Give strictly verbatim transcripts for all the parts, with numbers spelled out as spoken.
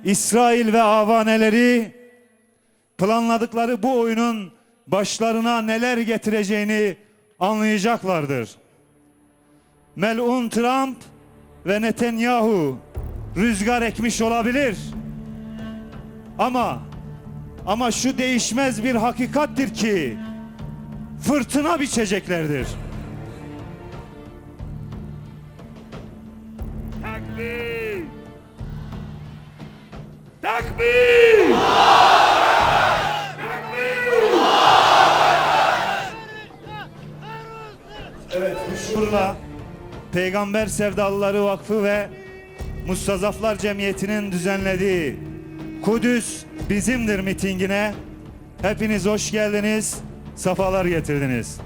İsrail ve avaneleri planladıkları bu oyunun başlarına neler getireceğini anlayacaklardır. Mel'un Trump ve Netanyahu rüzgar ekmiş olabilir. Ama, ama şu değişmez bir hakikattir ki fırtına biçeceklerdir. Takbir! Takbir! Evet, bu şuurla Peygamber Sevdalıları Vakfı ve Mustazaflar Cemiyeti'nin düzenlediği Kudüs Bizimdir mitingine hepiniz hoş geldiniz, sefalar getirdiniz.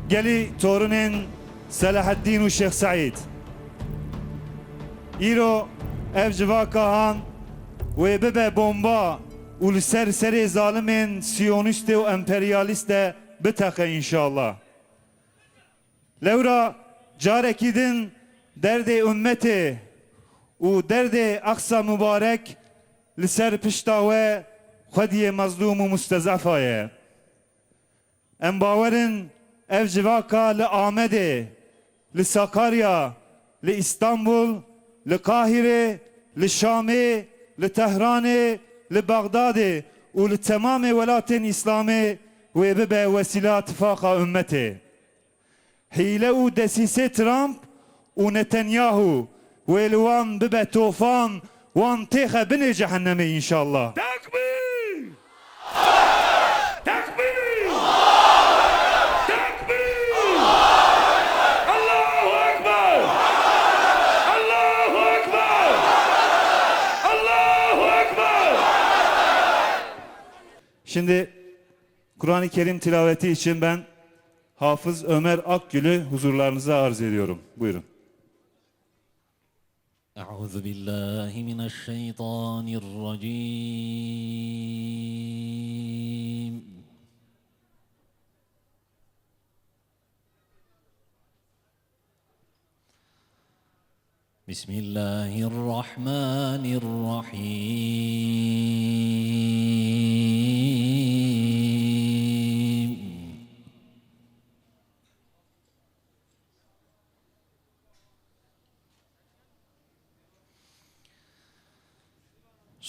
Gelî torunên Selahaddîn û Şêx Seîd. Îro ev civaka han wê bibe bomba û li ser serê zalimên siyonîstê û emperyalîst de biteqe înşallah. Lewra carekî din derdê ummetê û derdê Aqsa Mubarek li ser pişta we xwediyê mezlûm û mustezefa ye. Em bawer in ev civaka li Amedê, li Sakarya, li Îstanbul, li Qahîrê, li Şamê, li Tehranê, li Bexdadê û li temamê welatên Îslamê wê bibe wesîla tifaqa ummetê. Hîle û desîsê Trump û Netanyahu wê li wan bibe tofan, wan têxe binê cehennemê înşallah. Tekbîr! Tekbîr! Tekbîr! Allahu Ekber! Allahu Ekber! Allahu Ekber! Şimdi Kur'an-ı Kerim tilaveti için ben Hafız Ömer Akgül'ü huzurlarınıza arz ediyorum. Buyurun. أعوذ بالله من الشيطان الرجيم. بسم الله الرحمن الرحيم.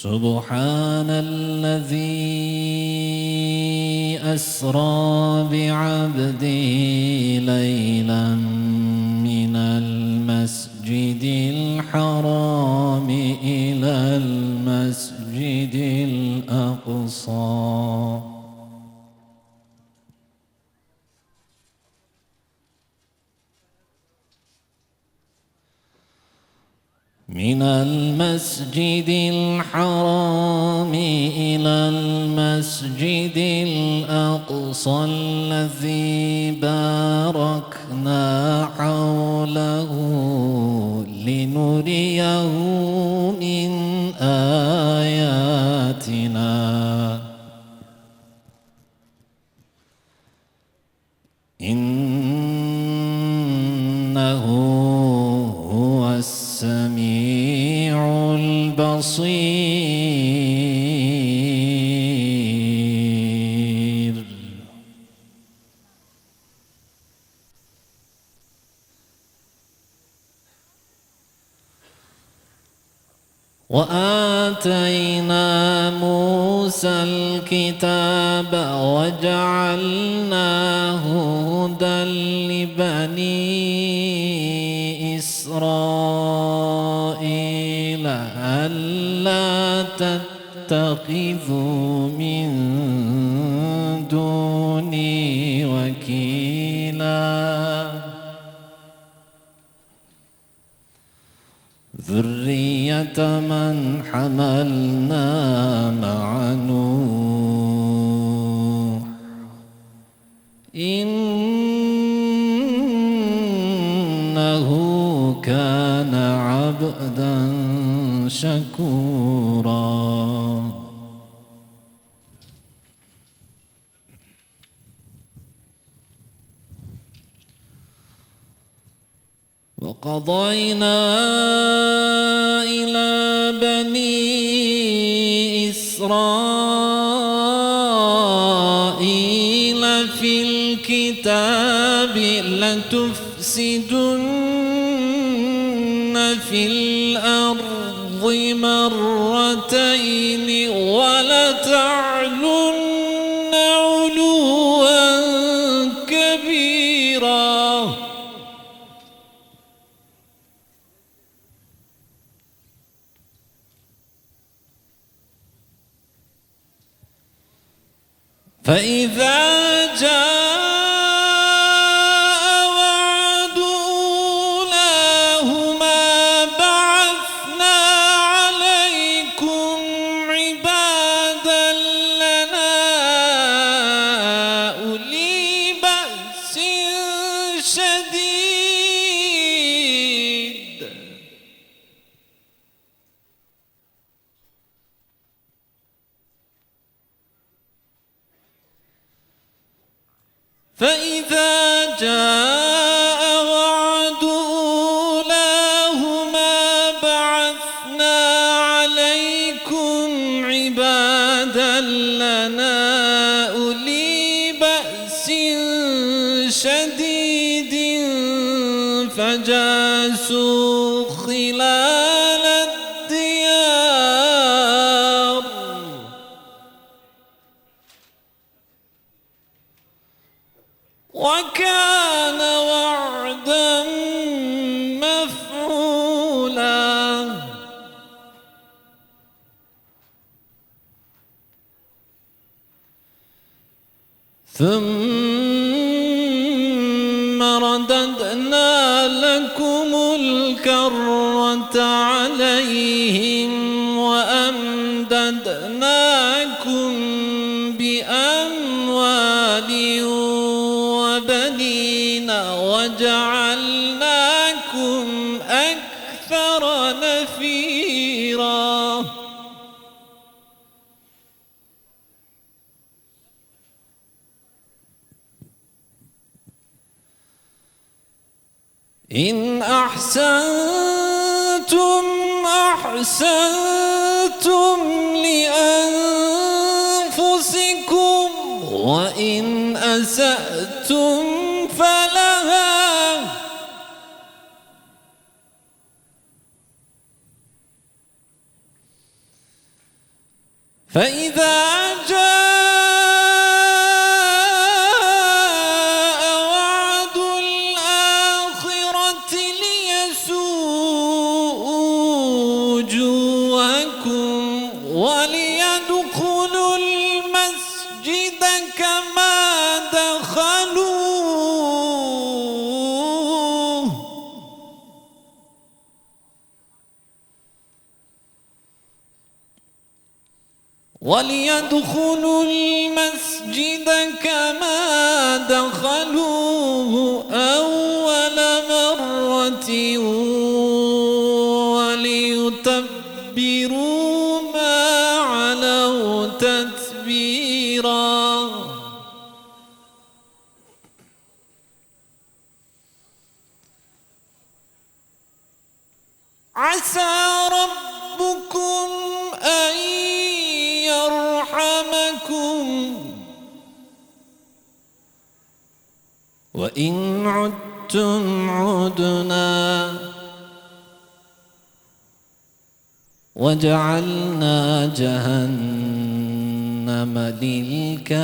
سبحان الذي أسرى بعبده ليلا من المسجد الحرام إلى المسجد الأقصى. من المسجد الحرام إلى المسجد الأقصى الذي باركنا حوله لنريه من آياتنا. إنه هو السميع البصير. وآتينا موسى الكتاب وجعلناه هدى لبني إسرائيل ألا تتخذوا من دوني وكيلا. ذرية من حملنا مع نوح إنه كان عبدا شكورا. قضينا إلى بني إسرائيل في الكتاب لتفسدن في الأرض مرتين ولتعلن علوا كبيرا. فإذا جاء وعد أولاهما بعثنا عليكم عبادا لنا أولي بأس شديد. فإذا جاء وعد أولاهما بعثنا عليكم عبادا لنا أولي بأس شديد فجاسوا خلال الديار وكان وعدا مفعولا. ثم رددنا لكم الكرة عليهم وأمددناكم بأموال وبنين وجعلناكم أكثر نفيرا. إن أحسنتم أحسنتم لأنفسكم وإن أسأتم فلها. فإذا جاء وعد الآخرة ليسوءوا وجوهكم وليدخلوا المسجد كما دخلوه وليدخلوا المسجد كما دخلوه أول مرة وليتبروا ما علوا تتبيرا. عسى ربكم أن يرحمكم وإن عدتم عدنا وجعلنا جهنم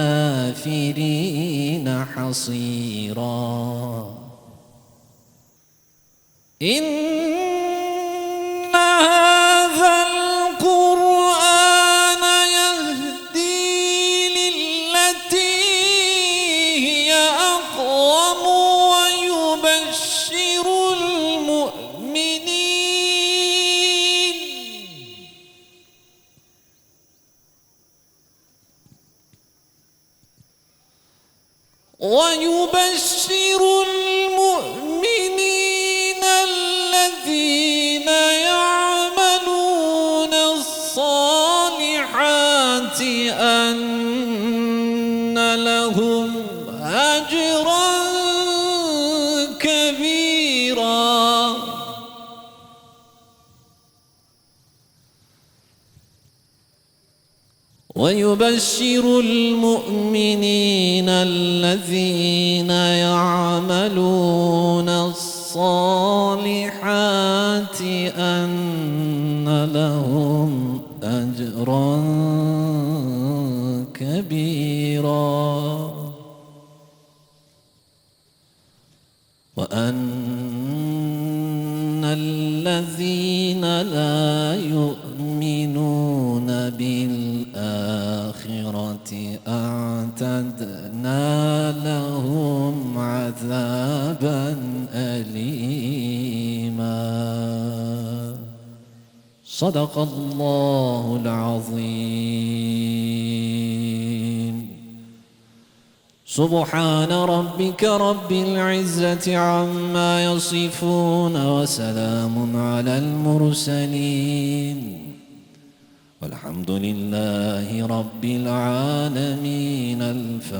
للكافرين حصيرا. إن هذا القرآن يهدي للتي هي أقوم ويبشر المؤمنين ويبشر المؤمنين الذين ويبشر المؤمنين الذين يعملون الصالحات أن لهم أجرا كبيرا. وأن الذين لا يؤمنون بالآخرة أعتدنا لهم عذابا أليما. صدق الله العظيم. سبحان ربك رب العزة عما يصفون وسلام على المرسلين والحمد لله رب العالمين. الفاتحة.